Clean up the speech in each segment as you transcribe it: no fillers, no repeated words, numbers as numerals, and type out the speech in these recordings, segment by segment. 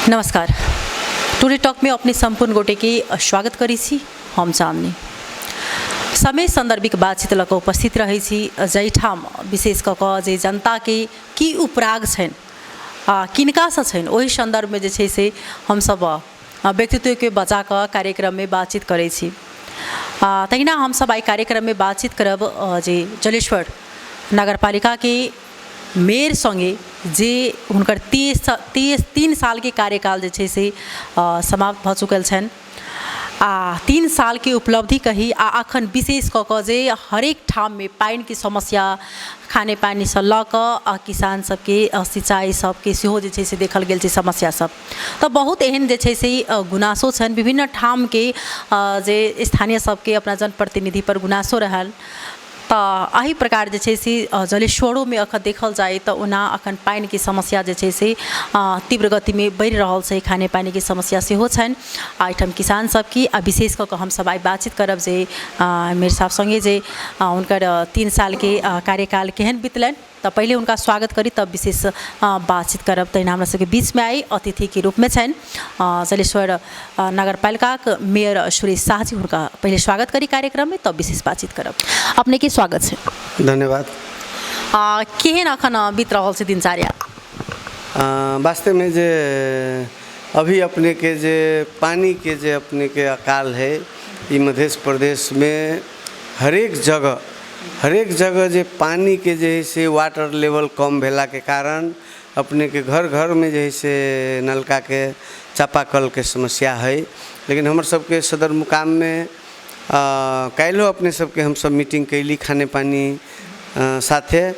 नमस्कार, टुडे टॉकमे अपने सम्पूर्ण गोटेके स्वागत करै छी। हम चांदनी समय सन्दर्भिक बातचीत लऽ कऽ उपस्थित रहै छी, जाहिठाम विशेष कऽ कऽ जे जनताके की उपराग छनि आ किनकासँ छनि, ओहि सन्दर्भमे जे छै से हमसभ व्यक्तित्वके बचा कऽ कार्यक्रममे बातचीत करै छी। आ तहिना हमसभ आइ कार्यक्रममे बातचीत करब जे जलेश्वर नगरपालिकाके मेयर सङ्गे, जे हुनकर 3 सालके कार्यकाल जे छै से समाप्त भऽ चुकल छनि आ 3 सालके उपलब्धि कही आ अखन विशेष कऽ कऽ जे हरेक ठाममे पानिके समस्या, खाने पानिसँ लऽ कऽ आ किसान सबके सिंचाई सबके सेहो जे छै से देखल गेल छै समस्या सब। तऽ बहुत एहन जे छै से गुनासो छनि विभिन्न ठामके, जे स्थानीय सबके अपना जनप्रतिनिधि पर गुनासो रहल। तऽ एहि प्रकार जे छै से जलेश्वरोमे अखन देखल जाय तऽ ओना अखन पानिके समस्या जे छै से तीव्र गतिमे बढ़ि रहल छै। खाने पानिके समस्या सेहो छनि आ एहिठाम किसान सबके। आ विशेष कऽ कऽ हमसब आइ बातचीत करब जे मेयर साहब सङ्गे, जे हुनकर 3 सालके कार्यकाल केहन बितलनि। तऽ पहिले हुनका स्वागत करी, तब विशेष बातचीत करब। तहिना हमरा सबके बीचमे आइ अतिथिके रूपमे छनि जलेश्वर नगरपालिकाक मेयर सुरेश शाह जी। हुनका पहिले स्वागत करी कार्यक्रममे, तब विशेष बातचीत करब। अपनेके स्वागत छै। धन्यवाद। केहन अखन बीत रहल छै दिनचर्या? वास्तवमे जे अभी अपनेके जे पानिके जे अपनेके अकाल है, ई मध्य प्रदेशमे हरेक जगह, हरेक जगह जे पानिके जे हइ से वाटर लेवल कम भेलाके कारण अपनेके घर घरमे जे हइ से नलकाके, चापाकलके समस्या हइ। लेकिन हमर सबके सदर मुकाममे काल्हिओ अपने सबके हमसब मीटिंग कयली खाने पानी साथे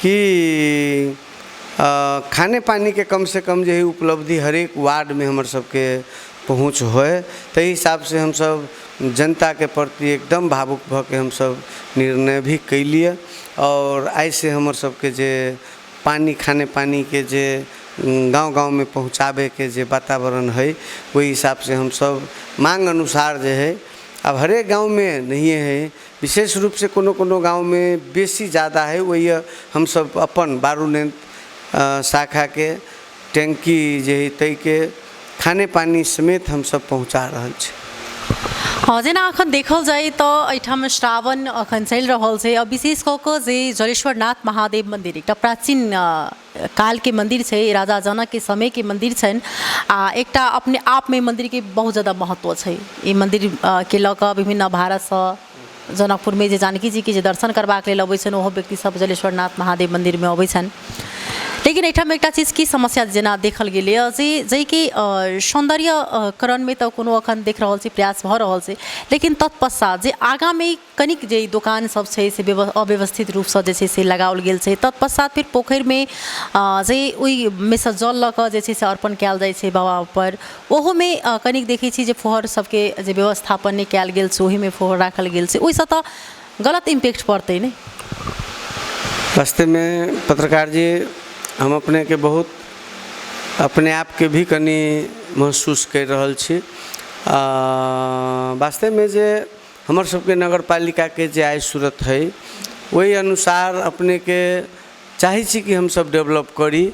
कि खाने पानीके कमसँ कम जे हइ उपलब्धि हरेक वार्डमे हमर सबके पहुँच होइ। ताहि हिसाबसँ हमसब जनताके प्रति एकदम भावुक भऽ के हमसब निर्णय भी कैलियै आओर आइसँ हमर सबके जे पानि, खाने पानीके जे गाँव गाँवमे पहुँचाबैके जे वातावरण हइ, ओहि हिसाबसँ हमसब माँग अनुसार जे हइ, आब हरेक गाँवमे नहिए हइ, विशेष रूपसँ कोनो कोनो गाँवमे बेसी ज्यादा हइ, ओहि हमसब अपन बारूनेत शाखाके टैंकी जे हइ ताहिके खाने पानी समेत हमसब पहुँचा रहल छी। हँ, जेना अखन देखल जाय तऽ एहिठाम श्रावण अखन चलि रहल छै आ विशेष कऽ कऽ जे जलेश्वरनाथ महादेव मन्दिर एकटा प्राचीन कालके मन्दिर छै, राजा जनकके समयके मन्दिर छनि आ एकटा अपने आपमे मन्दिरके बहुत ज्यादा महत्व छै। ई मन्दिर के लऽ कऽ विभिन्न भारतसँ जनकपुरमे जे जानकी जीके जे दर्शन करबाक लेल अबै छनि, ओहो व्यक्ति सब जलेश्वरनाथ महादेव मन्दिरमे अबै छनि। लेकिन एहिठाम एकटा चीज की समस्या जेना देखल गेलैए जे जाहिके सौन्दर्यकरणमे तऽ कोनो अखन देख रहल छी प्रयास भऽ रहल छै, लेकिन तत्पश्चात जे आगाँमे कनिक जे ई दोकान सब छै से अव्यवस्थित रूपसँ जे छै से लगाओल गेल छै। तत्पश्चात फेर पोखरिमे जे ओहिमे सँ जल लऽ कऽ जे छै से अर्पण कयल जाइ छै बाबापर, ओहोमे कनिक देखै छी जे फोहर सबके जे व्यवस्थापन नहि कयल गेल छै, ओहिमे फोहर राखल गेल छै। ओहिसँ तऽ गलत इम्पैक्ट पड़तै ने? वास्तवमे पत्रकार जी, हम अपनेके बहुत अपने आपके भी कनि महसूस करि रहल छी। वास्तवमे जे हमर सबके नगरपालिकाके जे आइ सूरत हइ, ओहि अनुसार अपनेके चाहै छी कि हमसब डेवलप करी।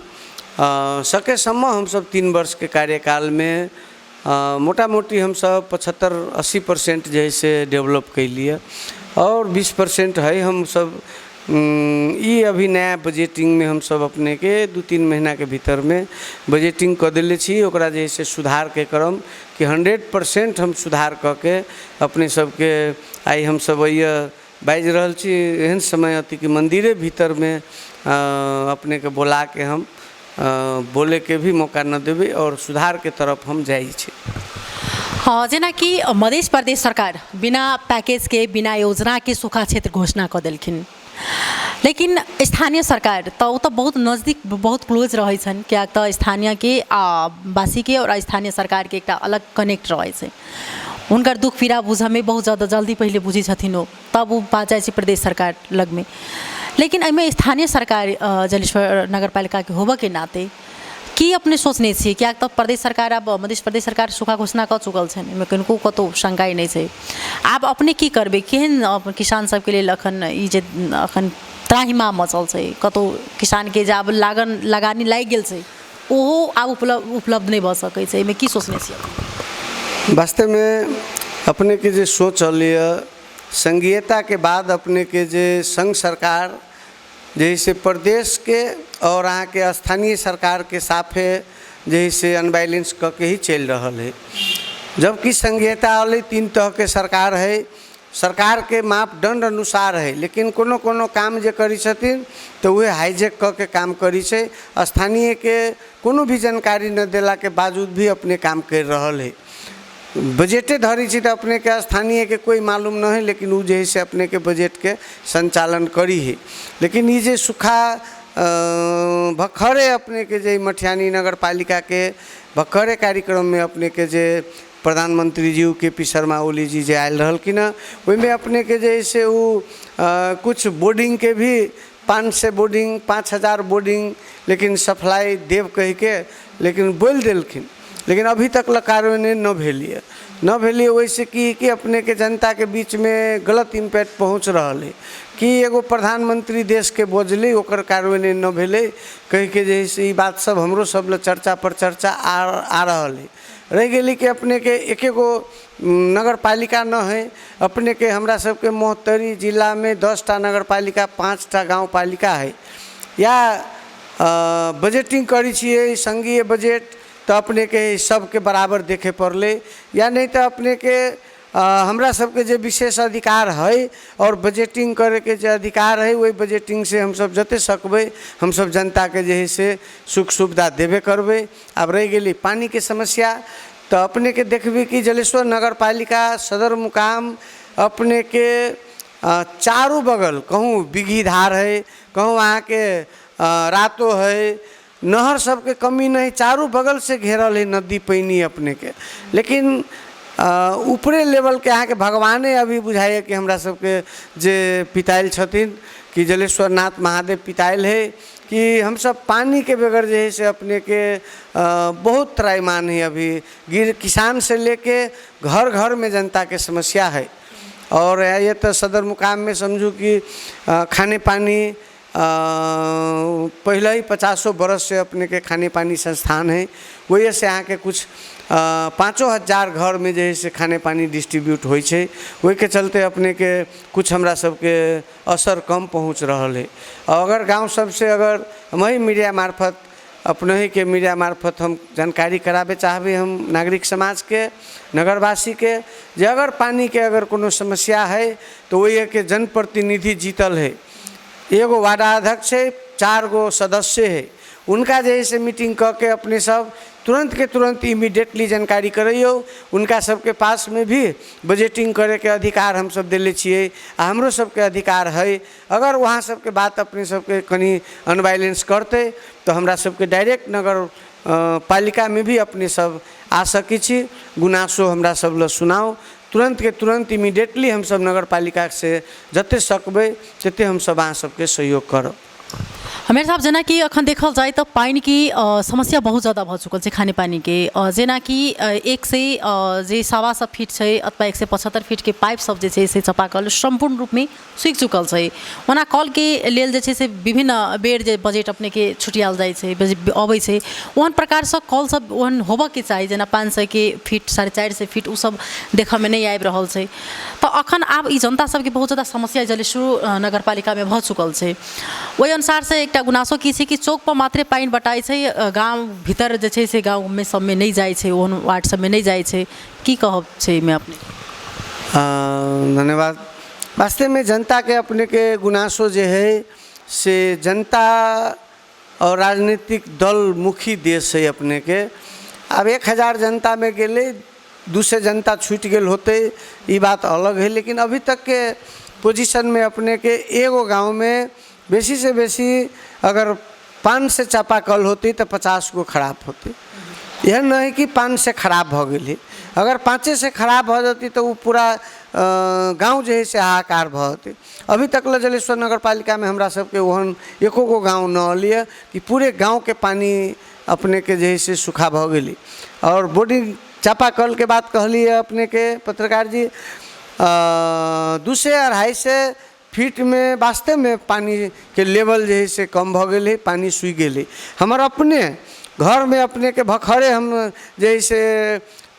सकेसम्म हमसब 3 वर्षके कार्यकालमे मोटा मोटी हमसब 75-80% जे हइ से डेवलप केलिए आओर 20% हइ। हमसब ई अभी नया बजटिंगमे हमसब अपनेके 2-3 महीनाके भीतरमे बजटिंग कऽ देले छी। ओकरा जे हइ से सुधारके क्रम कि 100% हम सुधार कऽ के अपने सबके आइ हमसब अइए बाजि रहल छी। एहन समय अथी कि मन्दिरे भीतरमे अपनेके बोलाके हम बोलैके भी मौका नहि देबै आओर सुधारके तरफ हम जाइ छी। हँ, जेनाकि मध्य प्रदेश सरकार बिना पैकेजके, बिना योजनाके सूखा क्षेत्र घोषणा कऽ देलखिन, लेकिन स्थानीय सरकार तऽ ओ तऽ बहुत नजदीक, बहुत क्लोज रहै छनि, किएक तऽ स्थानीयके आ वासीके आओर स्थानीय सरकारके एकटा अलग कनेक्ट रहै छै। हुनकर दुःख पीड़ा बुझऽमे बहुत ज्यादा जल्दी पहिले बुझै छथिन ओ, तब ओ बात जाइ छै प्रदेश सरकार लगमे। लेकिन एहिमे स्थानीय सरकार जलेश्वर नगरपालिकाके होबऽके नाते की अपने सोचने छियै? किएक तऽ प्रदेश सरकार, आब मध्य प्रदेश सरकार सूखा घोषणा कऽ चुकल छनि, एहिमे कनिको कतहु शङ्का नहि छै। आब अपने की करबै? केहन किसान सबके लेल अखन ई जे अखन त्राहिमाम मचल छै, कतहु किसानके जे आब लागन लगानी लागि गेल छै, ओहो आब उपलब्ध नहि भऽ सकै छै। एहिमे की सोचने छियै? वास्तवमे अपनेके जे सोचल यऽ, संघीयताके बाद अपनेके जे संघ सरकार जे है से प्रदेशके आओर अहाँके स्थानीय सरकारके साफे जे है से अनबैलेंस कऽ के ही चलि रहल है। जबकि संघीयता अयलै, तीन तरहके सरकार है, सरकारके मापदण्ड अनुसार है, लेकिन कोनो कोनो काम जे करै छथिन तऽ उहे हाईजेक कऽ के काम करै छै। स्थानीयके कोनो भी जानकारी नहि देलाके बावजूद भी अपने काम करि रहल है। बजटे धरै छी तऽ अपनेके स्थानीयके कोइ मालूम नहि है, लेकिन ओ जे है से अपनेके बजटके सञ्चालन करी है। लेकिन ई जे सूखा भखरे अपनेके जे मटिहानी नगरपालिकाके भखरे कार्यक्रममे अपनेके जे प्रधानमंत्री जी के पी शर्मा ओली जी जे आयल रहलखिन हँ, ओहिमे अपनेके जे है से ओ कुछ बोर्डिंगके भी 500 बोर्डिंग, 5000 बोर्डिंग लेकिन सप्लाई देब कहिके लेकिन बोलि देलखिन, लेकिन अभी तक लऽ कार्यान्वयन नहि भेल यऽ, नहि भेल यऽ। ओहिसँ की कि अपनेके जनताके बीचमे गलत इम्पैक्ट पहुँच रहल हइ कि एगो प्रधानमंत्री देशके बजलै, ओकर कार्यान्वयन नहि भेलै कहिके जे है से ई बात सब हमरो सब लए चर्चा पर चर्चा आ रहल हइ। रहि गेलै कि अपनेके एके गो नगरपालिका नहि हइ, अपनेके हमरा सबके महोत्तरी जिलामे 10टा नगरपालिका, 5टा गाँव पालिका हइ। या बजटिंग करै छियै संघीय बजट तऽ अपनेके सबके बराबर देखै पड़लै, या नहि तऽ अपनेके हमरा सबके जे विशेष अधिकार हइ आओर बजटिंग करैके जे अधिकार हइ, ओहि बजटिंगसँ हमसब जते सकबै हमसब जनताके जे हइ से सुख सुविधा देबे करबै। आब रहि गेलै पानिके समस्या, तऽ अपनेके देखबै कि जलेश्वर नगरपालिका सदर मुकाम अपनेके चारू बगल कहूँ बिघी धार हइ, कहूँ अहाँके रातो हइ, नहर सबके कमी नहि, चारू बगलसँ घेरल हइ नदी पानि अपनेके। लेकिन ऊपरे लेवलके अहाँके भगवाने अभी बुझाइए कि हमरा सबके जे पितायल छथिन कि जलेश्वर नाथ महादेव पितायल हइ कि हमसब पानिके बगैर जे हइ से अपनेके बहुत त्राहिमाम हइ। अभी गिर किसानसँ लेके घर घरमे जनताके समस्या हइ। आओर ये तऽ सदर मुकाममे समझू कि खाने पानी पहिले ही 500 बरससँ अपनेके खाने पानी संस्थान हइ, ओहिसँ अहाँके किछु 5000 घरमे जे हइ से खाने पानी डिस्ट्रीब्यूट होइ छै। ओहिके चलते अपनेके किछु हमरा सबके असर कम पहुँच रहल हइ। अगर गाँव सबसँ अगर वही मीडिया मार्फत अपनहिके मीडिया मार्फत हम जानकारी कराबै चाहबै हम नागरिक समाजके, नगरवासीके, जे अगर पानिके अगर कोनो समस्या हइ तऽ ओहिके जनप्रतिनिधि जीतल हइ, एगो वार्डाध्यक्ष है, 4 गो सदस्य है, उनका जे है से मीटिंग कऽ के अपने सब तुरंत के तुरंत इमीडिएटली जानकारी करैयौ। उनका सबके पासमे भी बजटिंग करैके अधिकार हमसब देले छियै आ हमरो सबके अधिकार है। अगर वहाँ सबके बात अपने सबके कनि अनबैलेंस करतै तऽ हमरा सबके डायरेक्ट नगर पालिकामे भी अपने सब आ सकै छी, गुनासो हमरा सब लए सुनाउ, तुरंत के तुरंत इमीडिएटली हमसब नगरपालिका से जते सकबै तते हमसब अहाँ सबके सहयोग करब। हमेर साहब, जेनाकि अखन देखल जाय तऽ पानिके समस्या बहुत ज़्यादा भऽ चुकल छै, खाने पानिके, जेनाकि 100 जे 125 फीट छै अथवा 175 फीटके पाइप सब जे छै से चापाकल सम्पूर्ण रूपमे सूखि चुकल छै। ओना कलके लेल जे छै से विभिन्न बेर जे बजट अपनेके छुटियाल जाइ छै, अबै छै, ओहन प्रकारसँ कल सब ओहन होबऽके चाही, जेना 500के फीट, 450 फीट, ओ सब देखऽमे नहि आबि रहल छै। तऽ अखन आब ई जनता सबके बहुत ज्यादा समस्या जलेश्वर नगरपालिकामे भऽ चुकल छै। ओहि अनुसारसँ एकटा गुनासो की छै कि चौकपर मात्रे पानि बटाइ छै, गाँव भीतर जे छै से गाँवमे सबमे नहि जाइ छै, ओहन वार्ड सबमे नहि जाइ छै। की कहब छै एहिमे अपने? धन्यवाद। वास्तवमे जनताके अपनेके गुनासो जे हइ से जनता और राजनीतिक दल मुखी देश है अपनेके। आब 1000 जनतामे गेलै, 200 जनता छूटि गेल होतै, ई बात अलग है, लेकिन अभी तकके पोजिशनमे अपनेके एगो गाँवमे बेसीसँ बेसी अगर 500 चापाकल होतै तऽ 50 गो खराब होतै। एहन नहि है कि 500 खराब भऽ गेलै, अगर 500 खराब भऽ जेतै तऽ ओ पूरा गाँव जे है से हाहाकार भऽ जेतै। अभी तक लए जलेश्वर नगरपालिकामे हमरा सबके ओहन एको गो गाँव नहि आयल यऽ कि पूरे गाँवके पानि अपनेके जे है से सूखा भऽ गेलै। आओर बोर्डिंग चापाकलके बात कहलियै अपनेके पत्रकार जी, 200 250 फीटमे वास्तवमे पानिके लेवल जे है से कम भऽ गेलै, पानि सूखि गेलै। हमर अपने घरमे अपनेके भखरे हम जे हइ से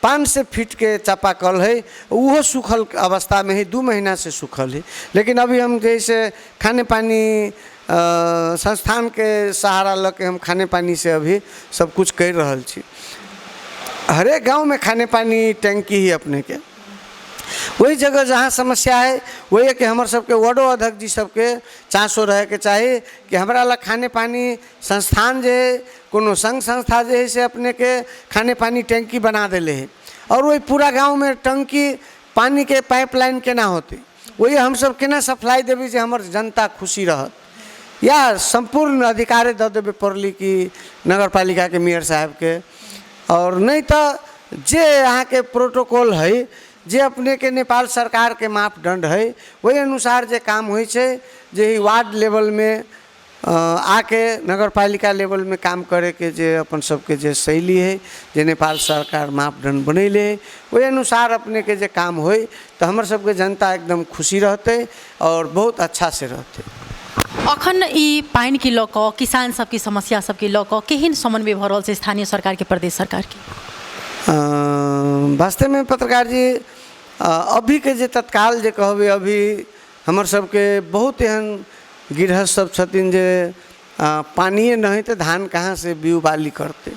500 फीटके चापाकल हइ, ओहो सूखल अवस्थामे हइ, 2 महीनासँ सूखल हइ। लेकिन अभी हम जे हइ से खाने पानी संस्थानके सहारा लऽ के हम खाने पानीसँ अभी सबकिछु करि रहल छी। हरेक गाँवमे खाने पानी टंकी हइ अपनेके। ओहि जगह जहाँ समस्या हइ ओहिके हमर सबके वार्डो अध्यक्ष जी सबके चासो रहैके चाही कि हमरा लग खाने पानी संस्थान जे हइ, कोनो संघ संस्था जे हइ से अपनेके खाने पानी टंकी बना देले हइ, आओर ओहि पूरा गाँवमे टंकी पानीके पाइप लाइन केना होतै, ओहि हमसब केना सप्लाइ देबै जे हमर जनता खुशी रहत, या सम्पूर्ण अधिकारे दऽ देबै पड़लै कि नगरपालिकाके मेयर साहेबके। आओर नहि तऽ जे अहाँके प्रोटोकॉल हइ, जे अपनेके नेपाल सरकारके मापदण्ड हइ, ओहि अनुसार जे काम होइ छै, जे ई वार्ड लेवलमे आके नगरपालिका लेवलमे काम करैके जे अपन सबके जे शैली हइ, जे नेपाल सरकार मापदण्ड बनेले हइ, ओहि अनुसार अपनेके जे काम होइ तऽ हमर सबके जनता एकदम खुशी रहतै आओर बहुत अच्छासँ रहतै। अखन ई पानिके लऽ कऽ किसान सबके समस्या सबके लऽ कऽ केहन समन्वय भऽ रहल छै स्थानीय सरकारके प्रदेश सरकारके? वास्तवमे पत्रकार जी, अभीके जे तत्काल जे कहबै, अभी हमर सबके बहुत एहन गृहस्थ सब छथिन जे पानिए नहि हइ तऽ धान कहाँसँ बीउ बाली करतै,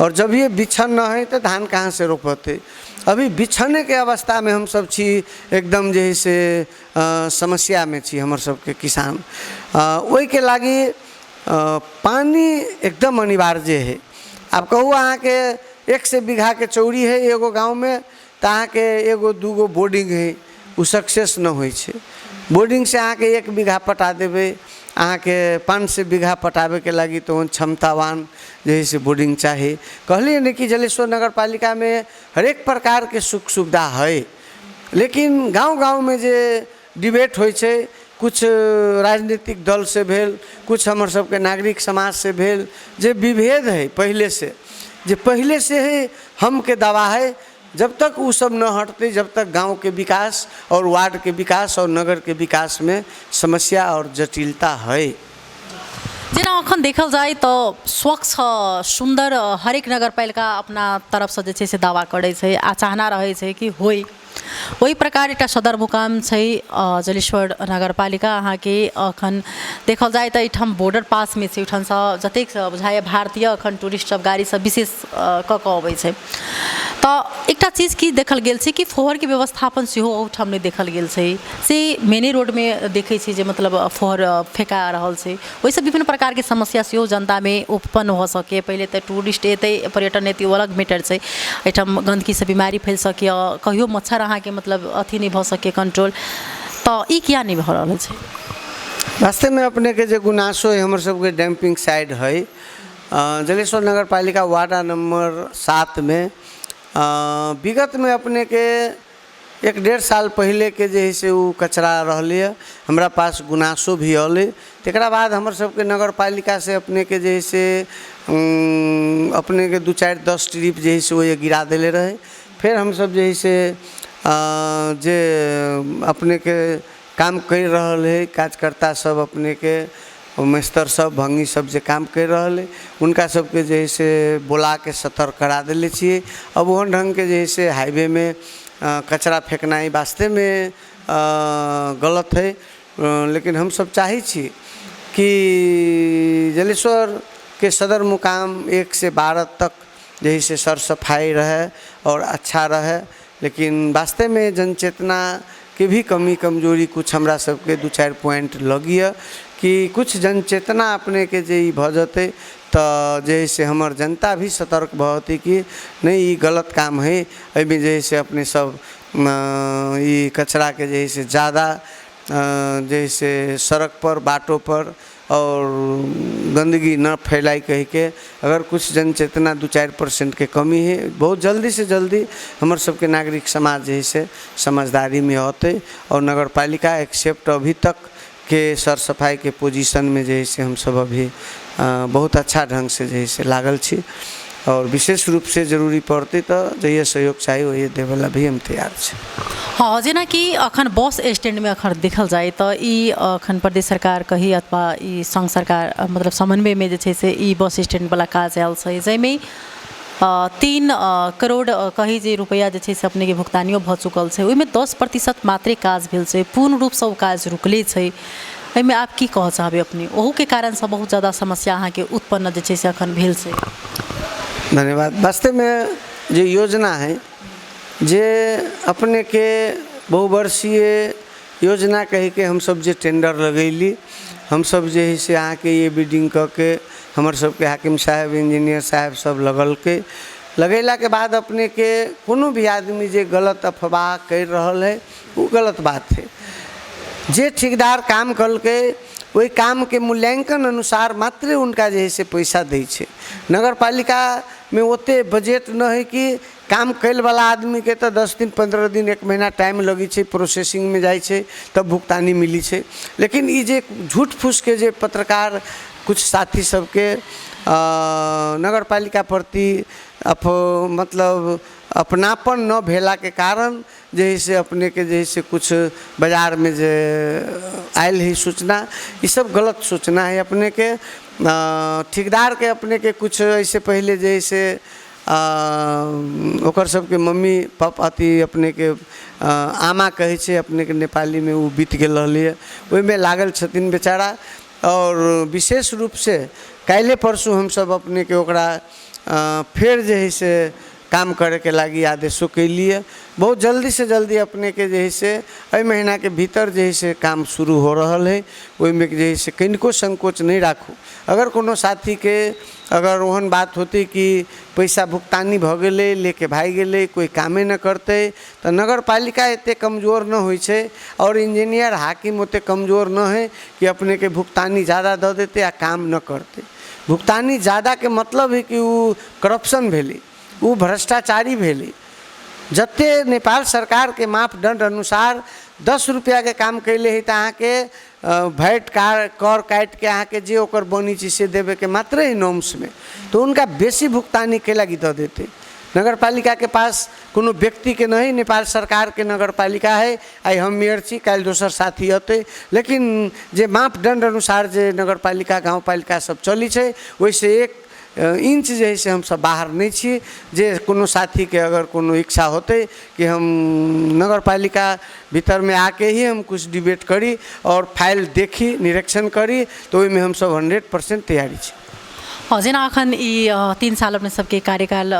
आओर जभिए बिछन नहि हइ तऽ धान कहाँसँ रोपतै। अभी बिछनेके अवस्थामे हमसब छी, एकदम जे हइ से समस्यामे छी हमर सबके किसान। ओहिके लागि पानि एकदम अनिवार्य हइ। आब कहू अहाँके 100 बीघाके चौरी हइ एगो गाँवमे, तऽ अहाँके एगो दूगो बोर्डिंग हइ, ओ सक्सेस नहि होइ छै। बोर्डिंगसँ अहाँके 1 बीघा पटा देबै, अहाँके 500 बीघा पटाबैके लागि तऽ ओहन क्षमतावान जे हइ से बोर्डिंग चाही। कहलियै ने कि जलेश्वर नगरपालिकामे हरेक प्रकारके सुख सुविधा हइ, लेकिन गाँव गाँवमे जे डिबेट होइ छै, किछु राजनीतिक दलसँ भेल, किछु हमर सबके नागरिक समाजसँ भेल, जे विभेद हइ पहिलेसँ, जे पहिलेसँ हइ हमके दावा हइ, जब तक ओ सब नहि हटतै, जब तक गाँवके विकास आओर वार्डके विकास आओर नगरके विकासमे समस्या आओर जटिलता हइ। जेना अखन देखल जाय तऽ स्वच्छ सुन्दर हरेक नगरपालिका अपना तरफसँ जे छै से दावा करै छै आ चाहना रहै छै कि होइ। ओहि प्रकार एकटा सदरमुकाम छै जलेश्वर नगरपालिका। अहाँके अखन देखल जाय तऽ एहिठाम बॉर्डर पासमे छै, ओहिठामसँ जतेक बुझाइए भारतीय अखन टूरिस्ट सब गाड़ीसँ विशेष कऽ कऽ अबै छै। तऽ एकटा चीज की देखल गेल छै कि फोहरके व्यवस्थापन सेहो ओहिठाम नहि देखल गेल छै, से मेने रोडमे देखै छी जे मतलब फोहर फेका रहल छै, ओहिसँ विभिन्न प्रकारके समस्या सेहो जनतामे उत्पन्न भऽ सकैए। पहिले तऽ टूरिस्ट एतै, पर्यटन एतै, ओ अलग मैटर छै, एहिठाम गन्दगीसँ बीमारी फैल सकैए, कहियो मच्छर अहाँके मतलब अथी नहि भऽ सकैए कंट्रोल, तऽ ई किया नहि भऽ रहल छै? वास्तवमे अपनेके जे गुनासो हइ, हमर सबके डैम्पिंग साइड हइ जलेश्वर नगरपालिका वार्ड नम्बर 7मे। विगतमे अपनेके 1-1.5 साल पहिलेके जे हइ से ओ कचरा रहलैए, हमरा पास गुनासो भी अयलै। तकरा बाद हमर सबके नगरपालिकासँ अपनेके जे हइ से अपनेके 2-4-10 ट्रिप जे हइ से ओ गिरा देले रहै। फेर हमसब जे हइ से जे अपनेके काम करि रहल हइ कार्यकर्ता सब, अपनेके मेस्तर सब भङ्गी सब जे काम करि रहल हइ, हुनका सबके जे हइ से बोलाके सतर्क करा देले छियै। अब ओहन ढङ्गके जे हइ से हाईवेमे कचरा फेकनाइ वास्तेमे गलत हइ, लेकिन हमसब चाहै छी कि जलेश्वरके सदर मुकाम 1 से 12 तक जे हइ से सर सफाइ रहै आओर अच्छा रहै। लेकिन वास्तवमे जनचेतनाके भी कमी कमजोरी किछु हमरा सबके 2-4 पॉइंट लगैए कि किछु जनचेतना अपनेके जे ई भऽ जेतै तऽ जे हइ से हमर जनता भी सतर्क भऽ जेतै कि नहि ई गलत काम हइ। एहिमे जे हइ से अपने सब ई कचराके जे हइ से ज्यादा जे हइ से सड़कपर बाटोपर आओर गन्दगी नहि फैलाइ कहिके अगर किछु जनचेतना 2-4%के कमी हइ, बहुत जल्दीसँ जल्दी हमर सबके नागरिक समाज जे हइ से समझदारीमे औतै आओर नगरपालिका एक्सेप्ट अभी तकके सर सफाइके पोजिशनमे जे हइ से हमसब अभी बहुत अच्छा ढङ्गसँ जे हइ से लागल छी। आओर विशेष रूपसँ जरूरी पड़तै तऽ जहिया सहयोग चाही ओहिए देबैला भी हम तैयार छी। हँ, जेनाकि अखन बस स्टैंडमे अखन देखल जाय तऽ ई अखन प्रदेश सरकार कही अथवा ई संघ सरकार, मतलब समन्वयमे जे छै से ई बस स्टैंडवला काज आयल छै, जाहिमे 3 करोड़ कही जे रुपैआ जे छै से अपनेके भुगतानियो भऽ चुकल छै। ओहिमे 10% मात्रे काज भेल छै, पूर्ण रूपसँ ओ काज रुकले छै। एहिमे आब की कहऽ चाहबै अपने? ओहूके कारणसँ बहुत ज्यादा समस्या अहाँके उत्पन्न जे छै से अखन भेल छै। धन्यवाद। वास्तवमे जे योजना है, जे अपनेके बहुवर्षीय योजना कहिके हमसब जे टेंडर लगैली, हमसब जे है से अहाँके ये बिडिंग कऽ के हमर सबके हाकिम साहेब, इंजीनियर साहेब सब लगलकै। लगेलाके बाद अपनेके कोनो भी आदमी जे गलत अफवाह करि रहल है, ओ गलत बात है। जे ठेकेदार काम कलकै, ओहि कामके मूल्यांकन अनुसार मात्रे हुनका जे है से पैसा दै छै। नगरपालिकामे ओतेक बजट नहि है कि काम कैलवला आदमीके तऽ 10 दिन, 15 दिन, एक महीना टाइम लगै छै, प्रोसेसिंगमे जाइ छै, तब भुगतानी मिलै छै। लेकिन ई जे झूठ फूसके जे पत्रकार कुछ साथी सबके नगरपालिका प्रति मतलब अपनापन नहि भेलाके कारण जे है से अपनेके जे है से कुछ बाजारमे जे आयल है सूचना, ई सब गलत सूचना है। अपनेके ठेकेदारके अपनेके कुछ एहिसँ पहिले जे है से ओकर सबके मम्मी पापा, अथी अपनेके आमा कहै छै अपनेके नेपालीमे, ओ बीत गेल रहलैए। ओहिमे लागल छथिन बेचारा। आओर विशेष रूपसँ काल्हिए परसू हमसब अपनेके ओकरा फेर जे है से काम करैके लागि आदेशो केलियै। बहुत जल्दीसँ जल्दी अपनेके जे है से एहि महीनाके भीतर जे है से काम शुरू हो रहल है। ओहिमे जे है से कनिको संकोच नहि राखू। अगर कोनो साथीके अगर ओहन बात होतै कि पैसा भुगतानी भऽ गेलै, लेके भागि गेलै, कोइ कामे नहि करतै, तऽ नगरपालिका एतेक कमजोर नहि होइ छै आओर इंजीनियर हाकिम ओतेक कमजोर नहि हइ कि अपनेके भुगतानी ज्यादा दऽ देतै आ काम नहि करतै। भुगतानी ज्यादाके मतलब हइ कि ओ करप्शन भेलै, ओ भ्रष्टाचारी भेलै। जतेक नेपाल सरकारके मापदण्ड अनुसार 10 रुपैआके काम कयले हइ, तऽ अहाँके भैट कार कर काटिके अहाँके जे ओकर बनै छै से देबेके मात्रे हइ नॉर्म्समे, तऽ हुनका बेसी भुगतानी कै लागि दऽ देतै? नगरपालिकाके पास कोनो व्यक्तिके नहि, नेपाल सरकारके नगरपालिका हइ। आइ हम मेयर छी, काल्हि दोसर साथी अतै, लेकिन जे मापदण्ड अनुसार जे नगरपालिका, गाउँपालिका सब चलै छै, ओहिसँ एक इन्च जे हइ से हमसब बाहर नहि छी। जे कोनो साथीके अगर कोनो इच्छा होतै कि हम नगरपालिका भीतरमे आके ही हम कुछ डिबेट करी आओर फाइल देखी, निरीक्षण करी, तऽ ओहिमे हमसब 100% तैयारी छी। हँ, जेना अखन ई 3 साल अपने सबके कार्यकाल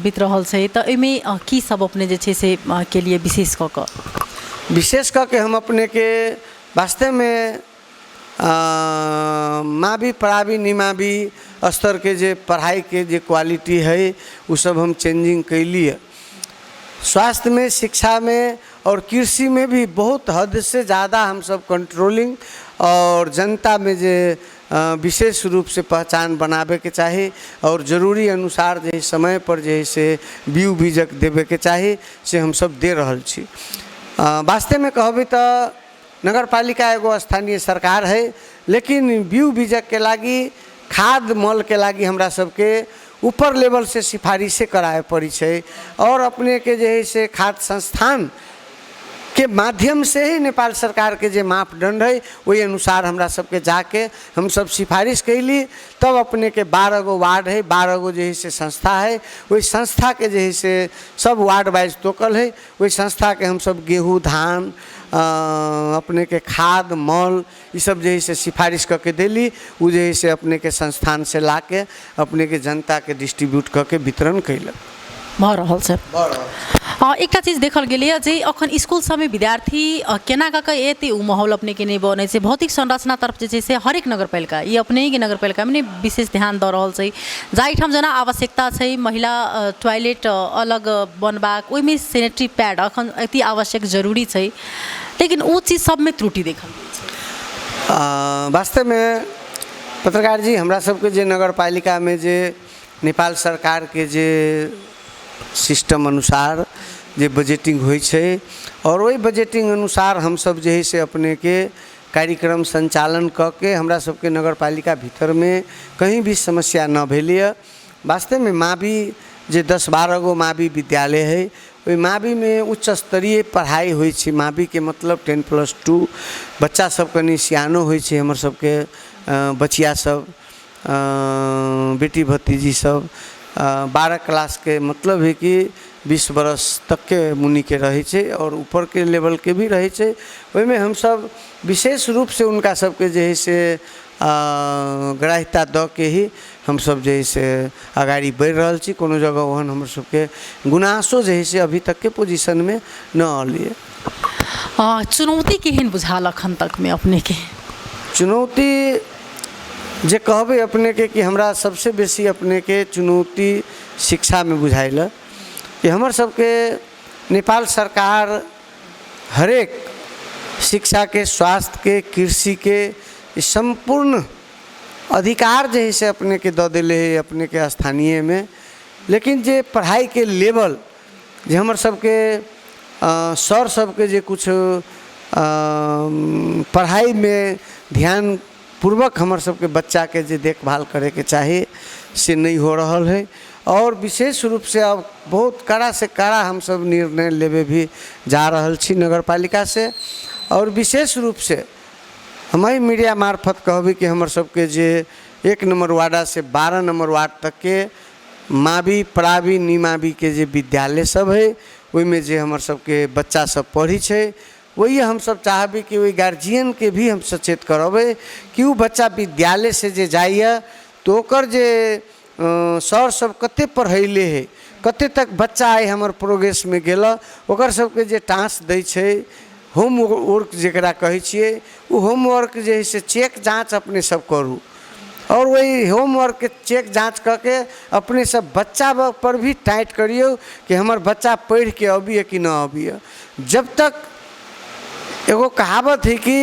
बीत रहल छै, तऽ एहिमे की सब अपने जे छै से केलिए विशेष कऽ कऽ? विशेष कऽ के हम अपनेके वास्तवमे मावि, प्रावि, निमावि स्तरके जे पढ़ाइके जे क्वालिटी हइ, ओसब हम चेंजिंग कैली। स्वास्थ्यमे, शिक्षामे आओर कृषिमे भी बहुत हदसँ ज्यादा हमसब कंट्रोलिंग आओर जनतामे जे विशेष रूपसँ पहचान बनाबैके चाही आओर जरूरी अनुसार जे समयपर जे हइ से बीउ बीजक देबैके चाही, से हमसब दे रहल छी। वास्तवमे कहबै तऽ नगरपालिका एगो स्थानीय सरकार है, लेकिन बीउ बीजकके लागि, खाद मलके लागि हमरा सबके ऊपर लेवलसँ सिफारिशे कराबे पड़ै छै। आओर अपनेके जे हइ से खाद संस्थान के माध्यमसँ ही नेपाल सरकारके जे मापदण्ड हइ, ओहि अनुसार हमरा सबके जाके हमसब सिफारिश कयली, तब अपनेके 12 गो वार्ड हइ, 12 गो जे हइ से संस्था हइ, ओहि संस्थाके जे हइ से सब वार्ड वाइज तोकल हइ, ओहि संस्थाके हमसब गेहूँ, धान, अपनेके खाद मल, ईसब जे हइ से सिफारिश कऽ के देली। ओ जे हइ से अपनेके संस्थानसँ लाके अपनेके जनताके डिस्ट्रीब्यूट कऽ के वितरण कयलक। भऽ रहल छै। भऽ रहल छै। हँ, एकटा चीज देखल गेलैए जे अखन इसकुल सबमे विद्यार्थी केना कऽ कऽ एतै, ओ माहौल अपनेके नहि बनै छै। भौतिक संरचना तरफ जे छै से हरेक नगरपालिका, ई अपनेके नगरपालिकामे नहि, विशेष ध्यान दऽ रहल छै। जाहिठाम जेना आवश्यकता छै महिला टॉयलेट अलग बनबाक, ओहिमे सेनेटरी पैड अखन अति आवश्यक जरूरी छै, लेकिन ओ चीज सबमे त्रुटि देखल गेल छै। वास्तवमे पत्रकार जी, हमरा सबके जे नगरपालिकामे जे नेपाल सरकारके जे सिस्टम अनुसार जे बजटिंग होइ छै आओर ओहि बजटिंग अनुसार हमसब जे हइ से अपनेके कार्यक्रम सञ्चालन कऽ के हमरा सबके नगरपालिका भीतरमे कहीँ भी समस्या नहि भेलैए। वास्तवमे मावि जे 10-12 गो मावि विद्यालय हइ, ओहि माविमे उच्च स्तरीय पढ़ाइ होइ छै। माविके मतलब 10+2, बच्चा सब कनि सियानो होइ छै। हमर सबके बचिया सब, बेटी भतीजी सब 12 क्लासके मतलब हइ कि 20 बरस तकके मुनिके रहै छै आओर ऊपरके लेवलके भी रहै छै। ओहिमे हमसब विशेष रूपसँ हुनका सबके जे हइ से ग्राह्यता दऽ के ही हमसब जे हइ से अगाड़ी बढ़ि रहल छी। कोनो जगह ओहन हमर सबके गुनासो जे हइ से अभी तकके पोजिशनमे नहि अयलैए। चुनौती केहन बुझायल अखन तकमे अपनेके? चुनौती जे कहबै अपनेके कि हमरा सबसँ बेसी अपनेके चुनौती शिक्षामे बुझाइल कि हमर सबके नेपाल सरकार हरेक शिक्षाके, स्वास्थ्यके, कृषिके सम्पूर्ण अधिकार जे हइ से अपनेके दऽ देले हइ अपनेके स्थानीयमे। लेकिन जे पढ़ाइके लेवल जे हमर सबके सर सबके जे किछु पढ़ाइमे ध्यानपूर्वक हमर सबके बच्चाके जे देखभाल करैके चाही से नहि हो रहल हइ। आओर विशेष रूपसँ आब बहुत कड़ासँ कड़ा हमसब निर्णय लेबै भी जा रहल छी नगरपालिकासँ। आओर विशेष रूपसँ हम एहि मीडिया मार्फत कहबै कि हमर सबके जे 1 नम्बर वार्डसँ 12 नम्बर वार्ड तकके मावी, प्रावी, निमावीके जे विद्यालय सब हइ, ओहिमे जे हमर सबके बच्चा सब पढ़ै छै, वही हमसब चाहबै कि ओहि गार्जियनके भी हम सचेत करबै कि ओ बच्चा विद्यालयसँ जे जाइए तऽ ओकर जे सर सब कते पढ़ैले हइ, कते तक बच्चा आइ हमर प्रोग्रेसमे गेल, ओकर सबके जे टास्क दै छै, होमवर्क जकरा कहै छियै, ओ होमवर्क जे हइ से चेक जाँच अपने सब करू आओर ओहि होमवर्कके चेक जाँच कऽ के अपने सब बच्चा पर भी टाइट करियौ कि हमर बच्चा पढ़िके अबैए कि नहि अबैए। जब तक एगो कहावत हइ कि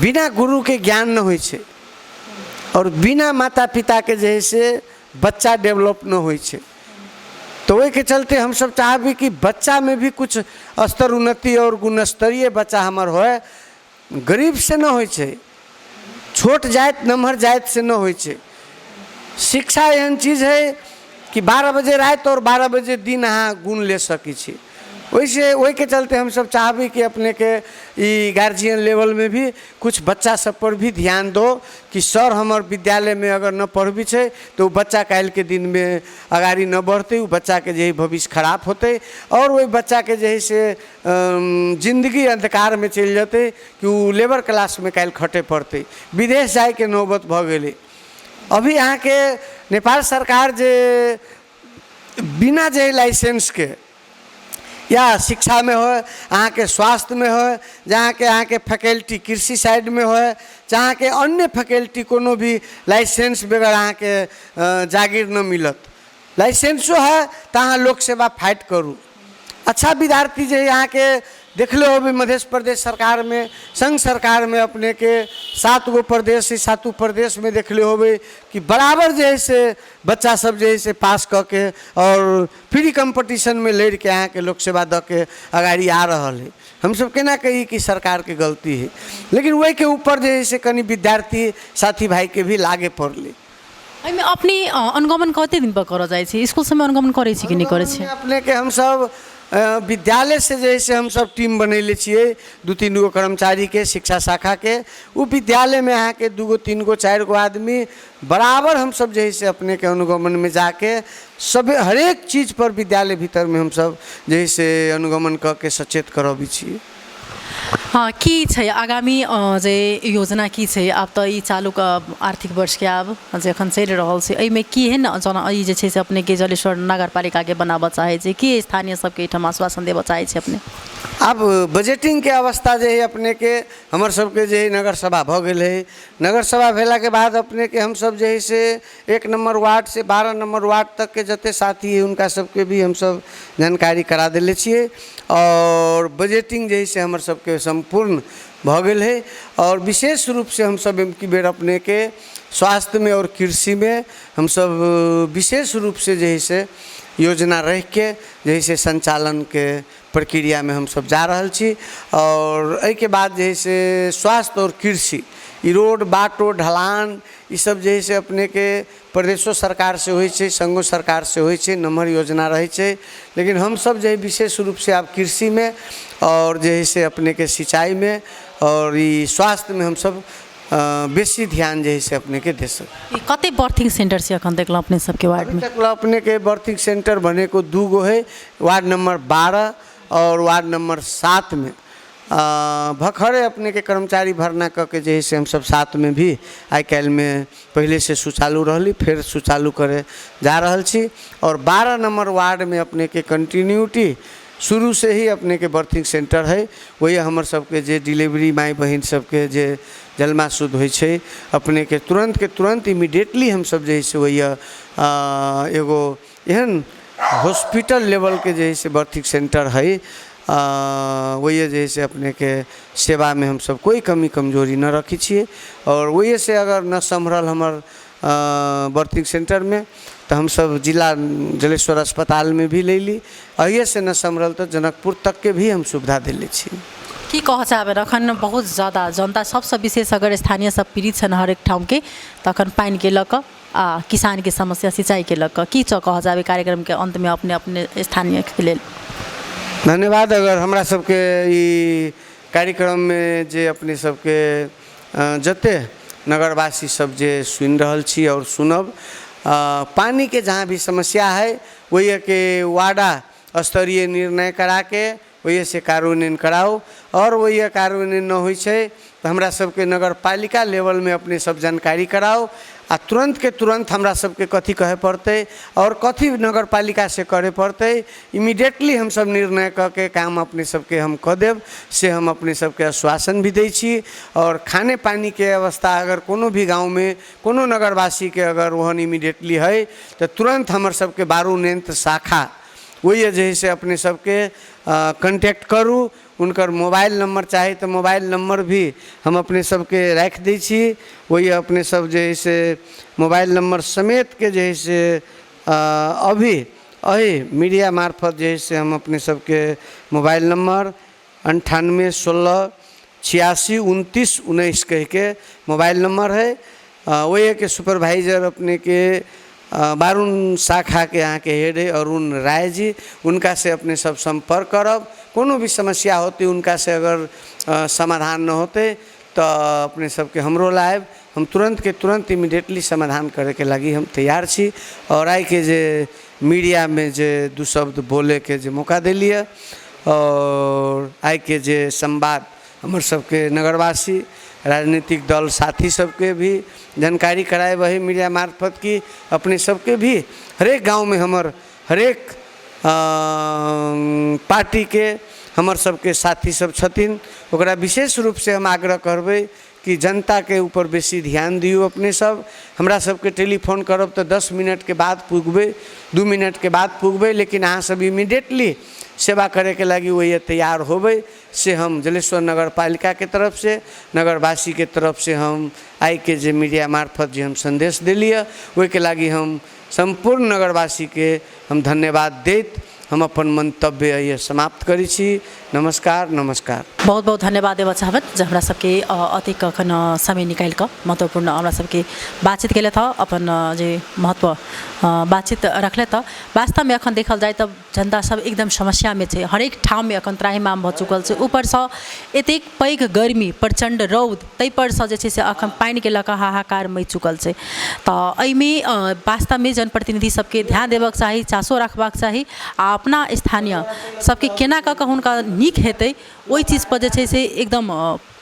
बिना गुरुके ज्ञान नहि होइ छै आओर बिना माता पिताके जे हइ से बच्चा डेवलप नहि होइ छै। तऽ ओहिके चलते हमसब चाहबै कि बच्चामे भी किछु स्तर उन्नति आओर गुणस्तरीय बच्चा हमर होइ। गरीबसँ नहि होइ छै, छोट जाति नमहर जातिसँ नहि होइ छै। शिक्षा एहन चीज हइ कि 12 बजे राति आओर 12 बजे दिन अहाँ गुण ले सकै छी। ओहिसँ ओहिके चलते हमसब चाहबै कि अपनेके ई गार्जियन लेवलमे भी किछु बच्चा सबपर भी ध्यान दो कि सर हमर विद्यालयमे अगर नहि पढ़बै छै तऽ ओ बच्चा काल्हिके दिनमे अगाड़ी नहि बढ़तै, ओ बच्चाके जे हइ भविष्य खराब होतै आओर ओहि बच्चाके जे हइ से जिन्दगी अन्धकारमे चलि जेतै कि ओ लेबर क्लासमे काल्हि खटै पड़तै, विदेश जाइके नौबत भऽ गेलै। अभी अहाँके नेपाल सरकार जे बिना जे लाइसेंसके या शिक्षामे होइ, अहाँके स्वास्थ्यमे होइ, जे अहाँके फैकल्टी कृषि साइडमे होइ, चाहे अहाँके अन्य फैकल्टी, कोनो भी लाइसेंस बगैर अहाँके जागीर नहि मिलत। लाइसेंसो है तऽ अहाँ लोक सेवा फाइट करू। अच्छा विद्यार्थी जे अहाँके देखले होबै मध्य प्रदेश सरकारमे, संघ सरकारमे अपनेके 7 गो प्रदेश है, 7 प्रदेशमे देखले होबै कि बराबर जे है से बच्चा सब जे है से पास कऽ के आओर फ्री कम्पटिशनमे लड़िके अहाँके लोक सेवा दऽ के अगाड़ी आ रहल है। हमसब केना कही कि सरकारके गलती है, लेकिन ओहिके ऊपर जे है से कनि विद्यार्थी साथी भाइके भी लागे पड़लै। एहिमे अपने अनुगमन कते दिन पर करऽ जाइ छी? स्कूल सबमे अनुगमन करै छी कि नहि करै छी? अपनेके हमसब विद्यालयसँ जे है से हमसब टीम बनेले छियै 2-3 गो कर्मचारीके शिक्षा शाखाके। ओ विद्यालयमे अहाँके 2 गो 3 गो 4 गो आदमी बराबर हमसब जे है से अपनेके अनुगमनमे जाके सब हरेक चीजपर विद्यालय भीतरमे हमसब जे है से अनुगमन कऽ के सचेत करबै छियै। हँ, की छै आगामी जे योजना की छै? आब तऽ ई चालू आर्थिक वर्षके आब जे एखन चलि रहल छै, एहिमे केहन जना ई जे छै से अपनेके जलेश्वर नगरपालिकाके बनाबऽ चाहै छै? की स्थानीय सबके एहिठाम आश्वासन देबऽ चाहै छै अपने? आब बजटिंगके अवस्था जे हइ अपनेके हमर सबके जे हइ नगरसभा भऽ गेल हइ। नगरसभा भेलाके बाद अपनेके हमसब जे हइ से 1 नम्बर वार्डसँ 12 नम्बर वार्ड तकके जते साथी हइ हुनका सबके भी हमसब जानकारी करा देले छियै आओर बजटिंग जे हइ से हमर सबके सम्पूर्ण भऽ गेल हइ। आओर विशेष रूपसँ हमसब एमकी बेर अपनेके स्वास्थ्यमे आओर कृषिमे हमसब विशेष रूपसँ जे हइ से योजना राखिके जे हइ से सञ्चालनके प्रक्रियामे हमसभ जा रहल छी। आओर एहिके बाद जे हइ से स्वास्थ्य आओर कृषि, ई रोड बाटो ढलान ईसब जे हइ से अपनेके प्रदेशो सरकारसँ होइ छै, सङ्घो सरकारसँ होइ छै, नमहर योजना रहै छै। लेकिन हमसब जे हइ विशेष रूपसँ आब कृषिमे आओर जे हइ से अपनेके सिंचाइमे आओर ई स्वास्थ्यमे हमसब बेसी ध्यान जे हइ से अपनेके दे सकी। ई कते बर्थिंग सेंटर छै अखन देखलहुँ अपने सबके अभी वार्डमे? तक ला अपनेके बर्थिंग सेंटर भनेको 2 गो है, वार्ड नंबर 12 और वार्ड नंबर 7 में। भखरे अपनेके कर्मचारी भर्ना कऽ के जे हइ से हमसब 7 में भी आइ काल्हिमे पहिलेसँ सुचालू रहली, फेर सुचालू करे जा रहल छी। आओर 12 नंबर वार्डमे अपनेके कंटिन्यूटी शुरूसँ ही अपनेके बर्थिंग सेंटर है। वही हमर सबके जे डिलीवरी माय बहिन सबके जे जन्मा शुद्ध होइ छै, अपनेके तुरन्तके तुरन्त इमीडिएटली हमसब जे हइ से वही एगो एहन हॉस्पिटल लेवलके जे हइ से बर्थिंग सेंटर हइ। ओहिए जे हइ से अपनेके सेवामे हमसब कोइ कमी कमजोरी नहि रखै छियै। आओर ओहिसँ अगर नहि सम्हरल हमर बर्थिंग सेंटरमे, तऽ हमसब जिला जलेश्वर अस्पतालमे भी लेली। एहिसँ नहि सम्हरल तऽ जनकपुर तकके भी हम सुविधा देले छी। की कहऽ चाहबै? अखन बहुत ज्यादा जनता सबसँ विशेष अगर स्थानीय सब पीड़ित छनि हरेक ठामके, तऽ अखन पानिके लऽ कऽ आ किसानके समस्या सिंचाइके लऽ कऽ की कहऽ चाहबै कार्यक्रमके अन्तमे अपने अपने स्थानीयके लेल? धन्यवाद। अगर हमरा सबके ई कार्यक्रममे जे अपने सबके जते नगरवासी सब जे सुनि रहल छी आओर सुनब, पानिके जहाँ भी समस्या है, ओहिके वाडा स्तरीय निर्णय कराके ओहिसँ कार्यान्वयन कराउ। आओर ओहि कार्यान्वयन नहि होइ छै तऽ हमरा सबके नगरपालिका लेवलमे अपने सब जानकारी कराउ। आ तुरन्तके तुरन्त हमरा सबके कथी कहै पड़तै आओर कथी नगरपालिकासँ करै पड़तै, इमीडिएटली हमसब निर्णय कऽ के काम अपने सबके हम कऽ देब, से हम अपने सबके आश्वासन भी दै छी। आओर खाने पानीके अवस्था अगर कोनो भी गाँवमे कोनो नगरवासीके अगर ओहन इमीडिएटली हइ, तऽ तुरन्त हमर सबके बारू नेत्र शाखा ओहि जे हइ से अपने सबके कॉन्टैक्ट करू। हुनकर मोबाइल नम्बर चाही तऽ मोबाइल नम्बर भी हम अपने सबके राखि दै छी। ओहि अपने सब जे हइ से मोबाइल नम्बर समेतके जे हइ से अभी एहि मीडिया मार्फत जे हइ से हम अपने सबके मोबाइल नम्बर 9816862919 कहिके मोबाइल नम्बर है। ओहिके सुपरवाइजर अपनेके बारुण शाखाके अहाँके हेड है अरुण राय जी। हुनकासँ अपने सब सम्पर्क करब। कोनो भी समस्या होतै, हुनकासँ अगर समाधान नहि होतै, तऽ अपने सबके हमरो लायब। हम तुरन्तके तुरन्त इमीडिएटली समाधान करैके लागि हम तैयार छी। आओर आइके जे मीडियामे जे दू शब्द बोलैके जे मौका देलियै, आओर आइके जे संवाद हमर सबके नगरवासी, राजनीतिक दल साथी सबके भी जानकारी करायब एहि मीडिया मार्फत कि अपने सबके भी हरेक गाँवमे हमर हरेक पार्टीके हमर सबके साथी सब छथिन, ओकरा विशेष रूपसँ हम आग्रह करबै कि जनताके ऊपर बेसी ध्यान दियौ। अपने सब हमरा सबके टेलीफोन करब तऽ 10 मिनटके बाद पुगबै, 2 मिनटके बाद पुगबै, लेकिन अहाँ सब इमीडिएटली सेवा करैके लागि ओहि तैयार होबै, से हम जलेश्वर नगरपालिकाके तरफसँ, नगरवासीके तरफसँ हम आइके जे मीडिया मार्फत जे हम सन्देश देलियै, ओहिके लागि हम सम्पूर्ण नगरवासीके हम धन्यवाद दैत हम अपन मन्तव्य एहि समाप्त करै छी। नमस्कार, नमस्कार। बहुत बहुत धन्यवाद देबऽ चाहबनि जे हमरा सबके अतेक अखन समय निकालि कऽ महत्वपूर्ण हमरा सबके बातचीत केलथि हँ, अपन जे महत्व बातचीत रखलथि हँ। वास्तवमे अखन देखल जाय तऽ जनता सब एकदम समस्यामे छै। हरेक ठाममे अखन त्राहिमाम भऽ चुकल छै। ऊपरसँ एतेक पैघ गर्मी, प्रचण्ड रौद, ताहिपरसँ जे छै से अखन पानिके लऽ कऽ हाहाकार मचि चुकल छै। तऽ एहिमे वास्तवमे जनप्रतिनिधि सबके ध्यान देबऽके चाही, चासो रखबाक चाही आ अपना स्थानीय सबके केना कऽ कऽ हुनका नीक हेतै, ओहि चीजपर जे छै से एकदम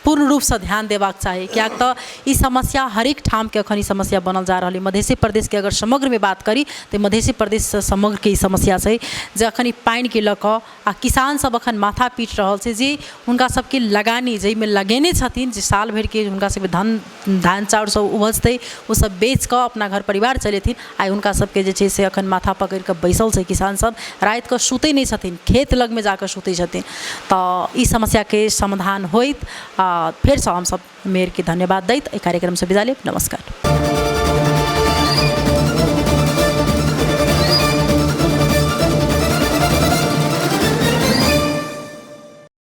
पूर्ण रूपसँ ध्यान देबाक चाही। किएक तऽ ई समस्या हरेक ठामके अखन ई समस्या बनल जा रहल अइ। मधेशे प्रदेशके अगर समग्रमे बात करी तऽ मधेशे प्रदेश समग्रके ई समस्या छै जे अखन ई पानिके लऽ कऽ आ किसान सब अखन माथा पीट रहल छै, जे हुनका सबके लगानी जाहिमे लगेने छथिन, जे साल भरिके हुनका सबके धन धान चाउर सब उपजतै, ओ सब बेच कऽ अपना घर परिवार चलेथिन, आइ हुनका सबके जे छै से अखन माथा पकड़ि कऽ बैसल छै। किसान सब राति कऽ सुतै नहि छथिन, खेत लगमे जाकऽ सुतै छथिन। तऽ ई समस्याके समाधान होइत आ फेरसँ हमसब मेयरके धन्यवाद दैत एहि कार्यक्रमसँ विदा लेब। नमस्कार।